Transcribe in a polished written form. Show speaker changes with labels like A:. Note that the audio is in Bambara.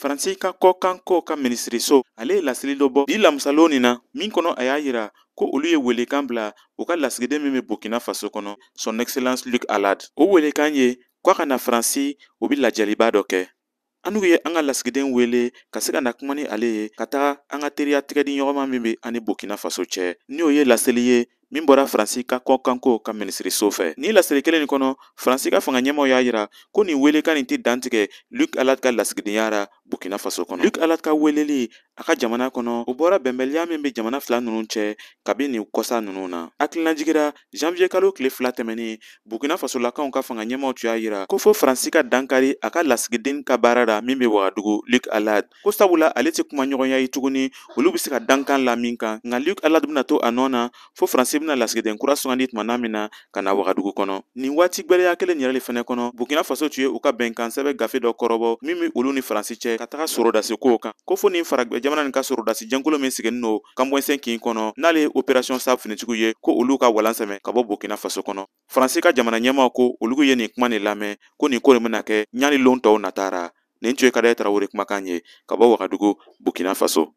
A: Faransi ka kɔkanko ka minisiriso, ale ye laseli dɔ bɔ bi lamisalon nin na, min kɔnɔ a y'a yira ko olu ye welekan bila u ka lasigiden min bɛ Burkina Faso kɔnɔ, Son Excellence Luc Hallade. O welekan ye k'a ka na Faransi, u bɛ lajɛliba dɔ kɛ. An ye an ka lasigiden wele ka se ka na kuma ni ale ye ka taga an ka teriya tigɛdi ɲɔgɔnma min bɛ an ni Burkina Faso cɛ. N'o ye laseli ye min bɔra Faransi ka kɔkanko ka minisiriso fɛ. Ni laseli kelen nin kɔnɔ, Faransi ka fanga ɲɛmaw y'a yira ko nin welekan nin tɛ dantigɛ Luc Hallade ka lasigidenya ra Burkina Faso kɔnɔ. Luc Hallade ka weleli a ka jamana kɔnɔ, o bɔra bɛnbaliya min bɛ jamana fila ninnu cɛ kabi nin kɔsa ninnu na. Hakilinajigira, janvier kalo tile 2 tɛmɛnen, Burkina Fasolakaw ka fanga ɲɛmaw tun y'a yira ko fo Faransi ka dankari a ka lasigiden ka baara la min bɛ Wagadugu, Luc Hallade, ko sabula ale tɛ kuma ɲɔgɔnya ye tuguni, olu bɛ se ka dankan la min kan. Nka Luc Hallade bɛna to a nɔ na fo Faransi bɛna lasigiden kura sugandi tuma min na ka na Wagadugu kɔnɔ. Nin waati gwɛlɛya kelen yɛrɛ de fɛnɛ kɔnɔ, Burkina Faso tun ye u ka bɛnkan sɛbɛn gafe dɔ kɔrɔbɔ min bɛ olu ni Faransi cɛ ka taga sɔrɔdasi kow kan, ko fo nin farajɛ jamana nin ka sɔrɔdasi jɛnkulu min sigilen don Kamboinsin kin kɔnɔ, n'ale ye Opération Sabre finitigiw ye, ko olu ka walan sɛmɛ ka bɔ Burkina Faso kɔnɔ. Faransi ka jamana ɲɛmaaw ko olu ye nin kuma nin lamɛn, ko nin ko nin bɛna kɛ ɲani lon tɔw natara. Nin tun ye Kadɛ Tarawele kumakan ye ka bɔ Wagadugu, Burkina Faso.